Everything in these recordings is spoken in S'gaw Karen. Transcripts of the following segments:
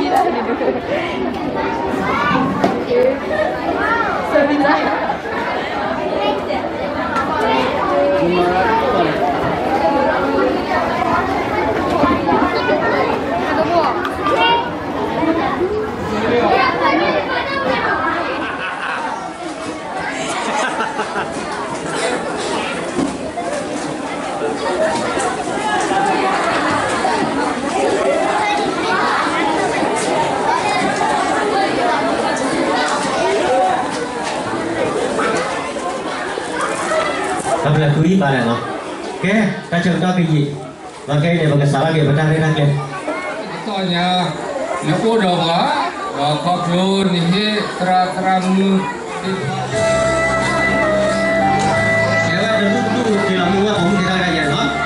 တၢ်ဘျုးသုဟံၣ်ပၢ်လဲၣ်နီၤ, ကဲ တၢ်ဆၢကတီၢ်ကယံာ်, ဒီးခဲအံၤန့ၣ် ပကစးထီၣ်က့ၤပတၢ်ရဲၣ်တၢ်ကျဲၤ, တကတီၢ်ညါ နအိၣ်ဒီးပှၤ, ဒီးခီဖျိနဟ့ၣ်သရၣ်သရၣ်မုၣ် ကဲဝဲတဒူၣ်တဒူၣ် က့ၤလီၤမုၢ်ဝဲပိာ်မုၣ်က့ၤတၢ်တခါယဲၢ်နီၤ.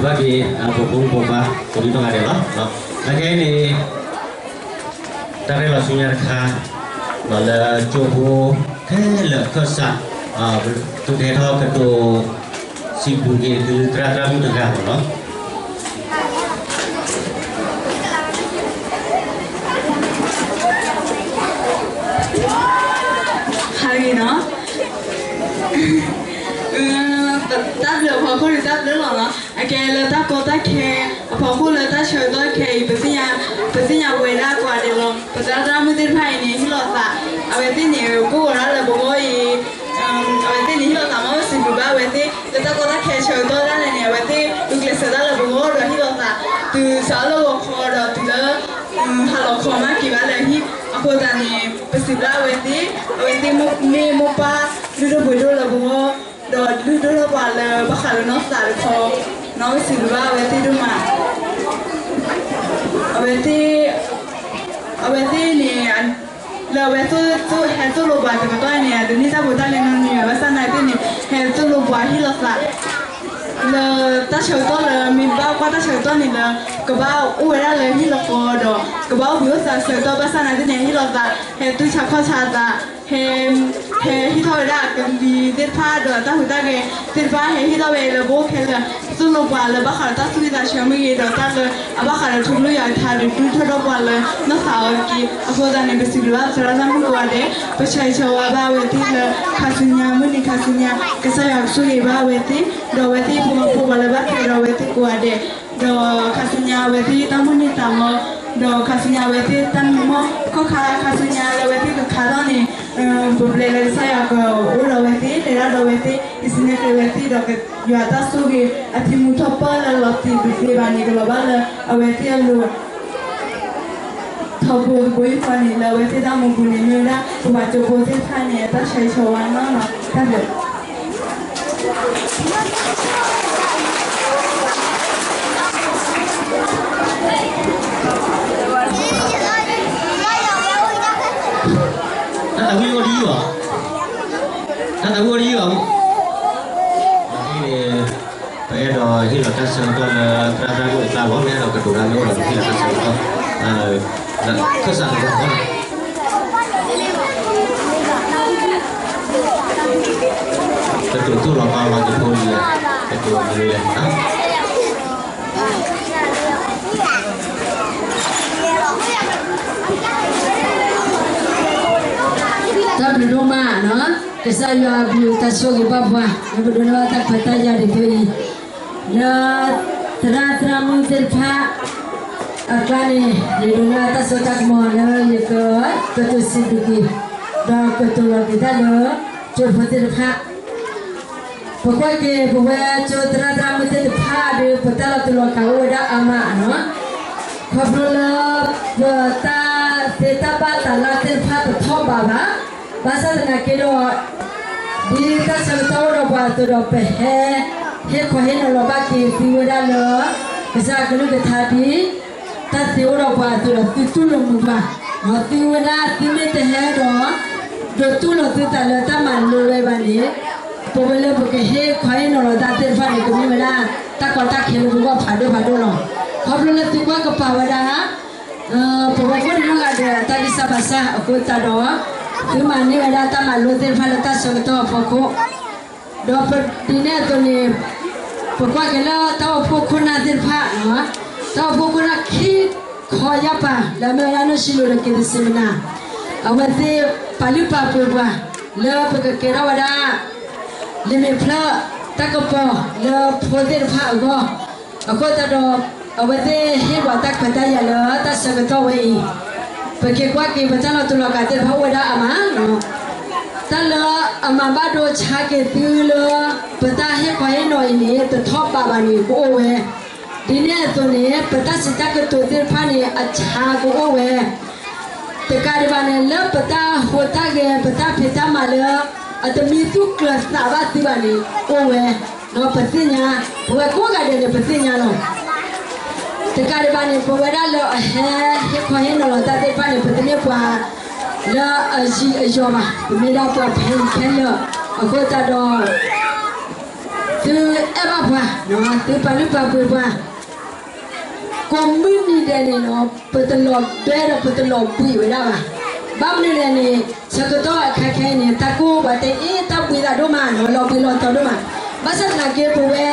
ဘၣ်က့ၤ ပဖိမုၣ်ဖိခွါ ပဒုးနီၢ်ဂၤဒဲးလီၤ. အခဲအံၤန့ၣ် တၢ်ရဲၣ်လီၤဆူညါတခါ လၢကၠိဖိခဲလၢာ်ခၢၣ်စး သုကဟဲထီၣ်ကတိၤစံးဘျုးက့ၤသုသရၣ်သရၣ်မုၣ်တဂၤလီၤ. ဟါလၢအဂ့ၤနီၤ, တၢ်ဘျုးအဖီခိၣ်န့ၣ် တၢ်ဘျုးလီၤနီၤ. အကဲလၢတၢ်ကီတၢ်ခဲအဖီခိၣ်လၢတၢ်ဆၢကတီၢ်ခဲအံၤ ပသ့ၣ်ညါ ပသ့ၣ်ညါပဝဲဒၣ်ကိးဂၤဒဲးလီၤ. ပသရၣ်သရၣ်မုၣ်သ့ၣ်တဖၣ်အံၤန့ၣ် ဟ့ၣ်လီၤသး, အဝဲသ့ၣ်န့ၣ် ကိၢ်ဂီၤဒၣ်လၢပဂီၢ်အံၤ, အဝဲသ့ၣ်န့ၣ် ဟ့ၣ်လီၤသးမး ပစံးဘျုးဘၣ်အဝဲသ့ၣ် လၢတၢ်ကီတၢ်ခဲဆၢကတီၢ်ဒၣ်လဲာ်န့ၣ် အဝဲသ့ၣ် ဒုးကျဲးစၢးတၢ်လၢပဂီၢ်ဒီးဟ့ၣ်လီၤသး, တုၤစးထီၣ်လၢဂီၤခီဒီးတုၤလၢ ဟါလီၤခီမးက့ၤဘၣ်လၢဟံၣ်အဃိသတးန့ၣ် ပစံးဘျုးအဝဲသ့ၣ်, အဝဲသ့ၣ်မ့ၢ်မိၢ်ပၢ်လုၢ်ဒိၣ်ပှ့ၤဒိၣ်လၢပဂီၢ်, ဒီးလုၢ်ဒိၣ်ထီၣ်ပှၤလၢဘၣ်ဃးလၢနီၢ်သးတခီ, နီၢ်ပစံးဘျုးဘၣ်အဝဲသ့ၣ်ဒိၣ်မး, အဝဲသ့ၣ် အဝဲသ့ၣ်န့ၣ် လၢအဝဲသ့ၣ်ဟဲသိၣ်လိပှၤတကတီၢ်အံၤန့ၣ် အတန့ၢ်တၢ်ဖိတၢ်လံၤနီတမံၤဘၣ်, ဘၣ်ဆၣ်သနာ်က့န့ၣ် ဟဲသိၣ်လိပှၤဟ့ၣ်လီၤသး လၢတၢ်ဆၢကတီၢ်လၢမ့ၢ်ဘၣ်ကွၢ်တၢ်ဆၢကတီၢ်န့ၣ်လၢ ကဘၣ်အိၣ်ဝဲဒၣ်လၢဟံၣ်လီၤဃီဒီး ကဘၣ်အိၣ်ဘှံးအိၣ်သါဆၢကတီၢ်, ဘၣ်ဆၣ်သနာ်က့န့ၣ် ဟ့ၣ်လီၤသး ဟဲတူၢ်ဆါခီၣ်ဆါသး, ဟဲ ဟဲဟ့ၣ်ထီၣ်ဝဲဒၣ်အကလံၤသ့ၣ်တဖၣ်ဒီးတၢ်ဟူးတၢ်ဂဲၤသ့ၣ်တဖၣ် ဟဲဟ့ၣ်ထီၣ်ဝဲလၢပအိၣ်ခဲလၢာ်, သိၣ်လိပှၤလၢဘၣ်ဃးဒီးတၢ်သူၣ်ဝံၣ်သးဆၢမ့ၢ်ဂ့ၤ ဒီးတၢ်လၢအဘၣ်ဃးဒီးထူကလုၢ်ယွၤကထါဒီး ဒုးထီၣ်ဒီးပှၤလၢနီၢ်သးအီၤတက့ၢ်. အဃိသတးန့ၣ် ပစံးဘျုးဘၣ်သရၣ်သရၣ်မုၣ်ကိးဂၤဒဲး, ပဆၢဂ့ၤဆၢဝါဘၣ်အဝဲသ့ၣ်လၢ ခါဆူညါ မုၢ်နံၤခါဆူညါ ကစၢ်ယွၤကဆိၣ်ဂ့ၤဘၣ်အဝဲသ့ၣ်, ဒီးအဝဲသ့ၣ်ဖိမုၣ်ဖိခွါလၢဘၣ်ထွဲဒီးအဝဲသ့ၣ်ကိးဂၤဒဲး, ဒီးခါဆူညါအဝဲသ့ၣ်တၢ်မိၣ်န့ၢ်သးမီ, ဒီးခါဆူညါအဝဲသ့ၣ်တၢ်မံမီၢ် ခီၣ်ခါ ခါဆူညါလၢအဝဲသ့ၣ်ကခါထီၣ်န့ၣ်, ပပျဲလၢကစၢ်ယွၤကအိၣ်ဒီးအဝဲသ့ၣ်, လဲၤတၢ်ဒီးအဝဲသ့ၣ်, ဟံးစုနဲၣ်ကျဲအဝဲသ့ၣ်, ဒီးယွၤတၢ်ဆိၣ်ဂ့ၤအထံမူထီၣ်ပၢၢ်လၢလီၤတံၢ်ဒုးသ့ဘၣ်န့ၣ် ကလီၤဘၣ်လၢအဝဲသ့ၣ်အလိၤ ထီဘိတဘိယူၢ်ဃီန့ၣ် လၢအဝဲသ့ၣ်တၢ်မူပူၤန့ၣ် မ့ၢ်ဝဲဒၣ် ပပှၤကၠိဖိသ့ၣ်တဖၣ်န့ၣ် အတၢ်ဆၢဂ့ၤဆၢဝါနီၤနီၤ, တၢ်ဘျုး တၢ်သးဝံၣ်အိၣ်ဒ်အံၤဘၣ်, တၢ်သးဝံၣ်အိၣ်ဒ်အံၤဘၣ်, အံၤန့ၣ် ပအဲၣ်ဒိးဟ့ၣ်လီၤတၢ်ဆၢကတီၢ်လၢသရၣ်သရၣ်မုၣ်အကျါလီၤ, မ့ၢ်အဲၣ်ဒိးကတိၤတၢ်မ့ၢ်အိၣ်ဒီး ပဟ့ၣ်လီၤတၢ်ဆၢကတီၢ် ခၢၣ်စးတဂၤဃီလီၤ, ကတိၤသိၣ်လီၤပာ်လီၤကဖိလံၤ, ကတိၤမနုၤလဲၣ် တၢ်ဘျုးဒိၣ်မးနီၤ, ကစၢ်ယွၤအဘျုးတၢ်ဆိၣ်ဂ့ၤဘၣ်ပှၤ လၢပဒိးန့ၢ်ဘၣ်တၢ်ခွဲးတၢ်ယာ်ဒ်သိးအံၤ, လၢ သရၣ်သရၣ်မုၣ်သ့ၣ်တဖၣ် အကျါန့ၣ် ယဒိးန့ၢ်ဘၣ်တၢ်စိတၢ်ကမီၤလၢယက ကတိၤစံးဘျုးက့ၤ ဒီးကတိၤလီၤက့ၤတၢ်လၢ ကၠိဖိသ့ၣ်တဖၣ် ပကွၢ်က့ၤပဝဲကၠိသရၣ်သရၣ်မုၣ်သ့ၣ်တဖၣ်ဒီး ပတၢ်လီၤတူာ်လီၤကာ်အိၣ်ဝဲဒၣ်အါမးနီၤ, ခီဖျိလၢ ပတၢ်သ့တၢ်ဘၣ်တၢ်လၢသ့ၣ်တဖၣ်တထီၣ်ဘးဘၣ်, ဘၣ်ဆၣ်သနာ်က့ဒီး ဒ်တၢ်ဆၢကတီၢ်အိၣ်ဒီးပှၤအသိးဒီး ပဟဲ ဟ့ၣ်ခီဟ့ၣ်နီၤလီၤဘၣ်က့ၤသုဝဲဒၣ်လၢ ကစၢ်အကလုၢ်ကထါဒ် တၢ်သ့အိၣ်ဒီးပှၤအသိးဒီး သုတူၢ်လိာ်မုာ်ပှၤ, ဒီးသုဝဲဒၣ်သုမ့ၢ်တဟဲဒီး ဒိးတူၢ်လိာ်သုသးလၢတၢ်မၤလိဝဲဘၣ်န့ၣ်, ပဝဲလၢပကဟ့ၣ်ခီဟ့ၣ်နီၤလီၤတၢ်သ့ၣ်တဖၣ်န့ၣ် ကမ့ၢ်ဝဲဒၣ် တၢ်ကီတၢ်ခဲလၢပဂီၢ်ဖးဒိၣ်ဖးဒိၣ်လီၤ. ခီဖျိလၢသုကွၢ်ကပၤဝဲဒၣ် ပဝဲကိးဒံနီၢ်ဂၤဒဲး တၢ်ဂံၢ်စၢ်ဘါစၢ်အဃိသတးဒီး သုမၤန့ၢ်ဝဲဒၣ်တၢ်မၤလိသ့ၣ်တဖၣ်လၢတၢ်ဆၢကတီၢ်အဖီခိၣ်, ဒီးဒ်န့ၣ်အသိးန့ၣ် ပကွၢ်က့ၤလၢတၢ်အိၣ်ဖှိၣ်ခိၣ်နၢ်သ့ၣ်တဖၣ်, တၢ်အိၣ်ဖှိၣ်ခိၣ်နၢ်ခံခီယၢ်ပၤ လၢအမ့ၢ်ဝဲဒၣ်နီၢ်ဆံလိၤဒီးက့ၤသစ့မနၤ, အဝဲသ့ၣ်ပာ်လုၢ်ပာ်ပှ့ၤပှၤ လၢပကကဲထီၣ်ဝဲဒၣ် လံာ်မဲာ်ဖျၢၣ်တၢ်ကပီၤလၢဖိသ့ၣ်တဖၣ်အဂီၢ်, အဃိသတးဒီး အဝဲသ့ၣ်ဟ့ၣ်ပှၤတၢ်ခွဲးတၢ်ယာ်လၢတၢ်ဆၢကတီၢ်ဝဲအံၤ, ပက့ၤကွၢ်က့ၤပတၢ်လီၤတူာ်လီၤကာ်သ့ၣ်တဖၣ်အိၣ်ဝဲဒၣ်အါမး, တၢ်လၢအမၤဘၣ်ဒိဆါက့ၤသုလၢ ပတၢ်ဟ့ၣ်ခီဟ့ၣ်နီၤအံၤန့ၣ် တထီၣ်ဘးဘၣ်န့ၣ်ကအိၣ်ဝဲ, ဒ်န့ၣ်အသိးန့ၣ် ပတၢ်စံးတၢ်ကတိၤသ့ၣ်တဖၣ်န့ၣ် အဆါကအိၣ်ဝဲ တကးဒံးဘၣ်န့ၣ် လၢပတၢ်ဟူးတၢ်ဂဲၤ ပတၢ်ဖံးတၢ်မၤလၢ အတမံသူၣ်ကျၢၤသးဘၣ်သုဘၣ်န့ၣ် အိၣ်ဝဲ, ဒီးပသ့ၣ်ညါ, ပဝဲကိးဂၤဒဲးန့ၣ် ပသ့ၣ်ညါလီၤ. တကးဒံးဘၣ်န့ၣ် ပဝဲဒၣ်လၢအဟဲဟ့ၣ်ခီဟ့ၣ်နီၤလီၤတၢ်သ့ၣ်တဖၣ်န့ၣ် ပတမ့ၢ်ပှၤလၢအယံာ်အယီၤဘၣ်, ပမ့ၢ်ဒၣ်ပှၤဖဲအံၤခဲလၢာ်, အဃိသတးဒီး သုအဲၣ်ဘၣ်ပှၤ, သုပာ်လုၢ်ပာ်ပှ့ၤပှၤ ကိးမုၢ်နံၤဒဲးန့ၣ်လီၤ, ပတလီၤဘဲဒီးပတလီၤဘှံးဝဲဒၣ်ဘၣ်. ဘၣ်မနုၤလဲၣ်န့ၣ် ဆၢကတီၢ်အခါခဲအံၤန့ၣ် တၢ်ကိၢ်ပှၤတဲအ့ၣ် တၢ်ဘှံးသးဒိၣ်မး, လီၤဘှံးလီၤတီၤဒိၣ်မး. ဘၣ်ဆၣ်သနာ်က့ ပဝဲ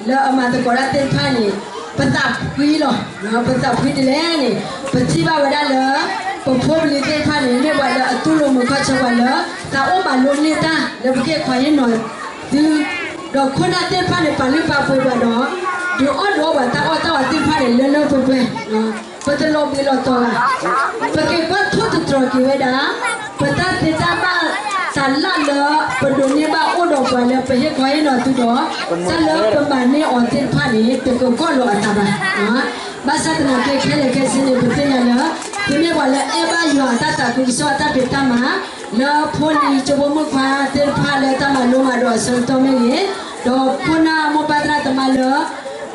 လၢအမၤသကိးတၢ်သ့ၣ်တဖၣ်န့ၣ် ပသးဖှံလီၤ, ပသးဖှံဒ်လဲၣ်န့ၣ် ပထံၣ်ဘၣ်ဝဲဒၣ်လၢ ပဖိပလံၤသ့ၣ်တဖၣ်န့ၣ် မ့ၢ်ပှၤလၢအတူၢ်လိာ်မုာ်ခီၣ်ဆၢပှၤလၢ သးအိၣ်မၤလိန့ၢ်တၢ်လၢပကဟ့ၣ်ခီဟ့ၣ်နီၤသု ဒီးခိၣ်နၢ်သ့ၣ်တဖၣ်န့ၣ် ပာ်လုၢ်ပာ်ပှ့ၤပှၤဒီး ဒုးအီၣ်ဒုးအီပှၤတၢ်အီၣ်တၢ်အီသ့ၣ်တဖၣ်န့ၣ် လၢလၢပှဲၤပှဲၤ, ပတလီၤဘှံးလီၤတီၤဘၣ်. ပက့ၤကွၢ်ထိၣ်သတြီၤက့ၤဝဲဒၣ် ပတၢ်သ့တၢ်ဘၣ်သးလၢ်လၢ ပဒိးန့ၢ်ဘၣ်အိၣ်ဒီးပှၤလၢပဟ့ၣ်ခီဟ့ၣ်နီၤသုဒီး တၢ်လၢပမၤန့ၢ်အီၤသ့ၣ်တဖၣ်န့ၣ် တကဂီၢ်လီၤအသးဘၣ်. ဘၣ်ဆၣ်သနာ်က့ ခဲလၢာ်ခဲဆ့န့ၣ် ပသ့ၣ်ညါလၢ သုမ့ၢ်ပှၤလၢအဲၣ်ဘၣ်ယွၤအတၢ်သးခုကစီၣ်အတၢ်ဖံးတၢ်မၤ လၢဖိလံၤကၠိဖိမုၣ်ခွါသ့ၣ်တဖၣ်လၢတၢ်မၤလိမၤဒိးအဆၢကတီၢ်မ့ၢ်ဂ့ၤ, ဒီးခိၣ်နၢ်မိၢ်ပၢ်သရၣ်သမါလၢ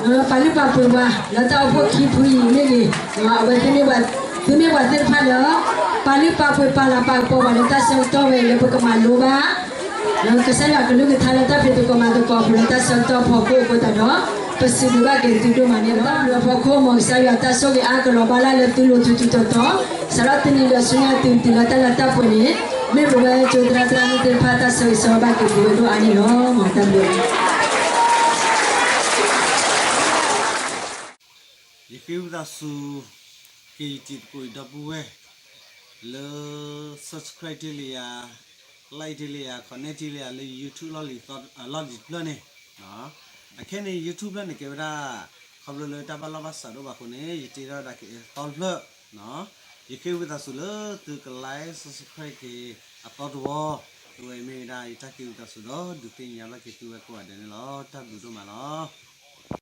ပာ်လုၢ်ပာ်ပှ့ၤပှၤ လၢတၢ်အိၣ်ဖှိၣ်ခံဖုအံၤမ့ၢ်ဂ့ၤ, အဝဲ သုမ့ၢ်ပှၤသ့ၣ်တဖၣ်လၢ ပာ်လုၢ်ပာ်ပှ့ၤပာ်လၤပာ်ကပီၤပှၤလၢတၢ်ဆၢကတီၢ်ဝဲအံၤလၢပကမၤလိဘၣ် ကစၢ်ယွၤကလုၢ်ကထါလၢတၢ်ဖံးသကိးမၤသကိးအပူၤလၢတၢ်ဆၢကတီၢ်အဖီခိၣ်အဃိသတးဒီး ပစံးဘျုးဘၣ်က့ၤသုဒိၣ်မးန့ၣ်လီၤ. တၢ်ဘျုးအဖီခိၣ်မ်ကစၢ်ယွၤတၢ်ဆိၣ်ဂ့ၤအါကလီၤဘၣ်လၢ်လၢသုလိၤထူထူတီတီ, စးထီၣ်တနံၤဒီးဆူညါတုၤတုၤလၢတၢ်လၢတၢ်ပှဲၤန့ၣ် မ့ၢ်ပဝဲကၠိသရၣ်သရၣ်မုၣ်သ့ၣ်တဖၣ်တၢ်ဆၢဂ့ၤဆၢဝါဘၣ်က့ၤသုဝဲဒိၣ်အါန့ၣ်လီၤ. မ်တၢ်ဘျုး ယဃ့ဝံသးစူၤ က့ၤယတံၤသကိးအံၤဒီပုၢ်ဝဲၢ် လၢ subscribe တ့ၢ်လံယၤ, like တ့ၢ်လံယၤ, comment တ့ၢ်လံယၤလၢ YouTube လီၢ်လံၤသီ အလီၢ်လံၤတဖျၢၣ်န့ၣ်, အခဲန့ၣ် YouTube ဖျၢၣ်န့ၣ်ကဲဝဲဒၣ် ခီဖျိလၢတၢ်ဘၣ်လီၢ်ဘၣ်စးဒိၣ်ဘၣ်အဃိန့ၣ် ယတ့ထီၣ်ဝဲဒၣ်က့ၤအသီတဖျၢၣ်, ယဃ့ဝံသးစူၤလၢသုက like subscribe က့ၤအသီတဝီ, အဝဲအံၤမ့ၢ်ဝဲဒၣ်ယတၢ်ဃ့ဝံသးစူၤဒီးဒုးသ့ၣ်ညါဘၣ်က့ၤသုဝဲကိးဂၤဒဲးန့ၣ်လီၤ. တၢ်ဘျုးဒိၣ်မးလီၤ.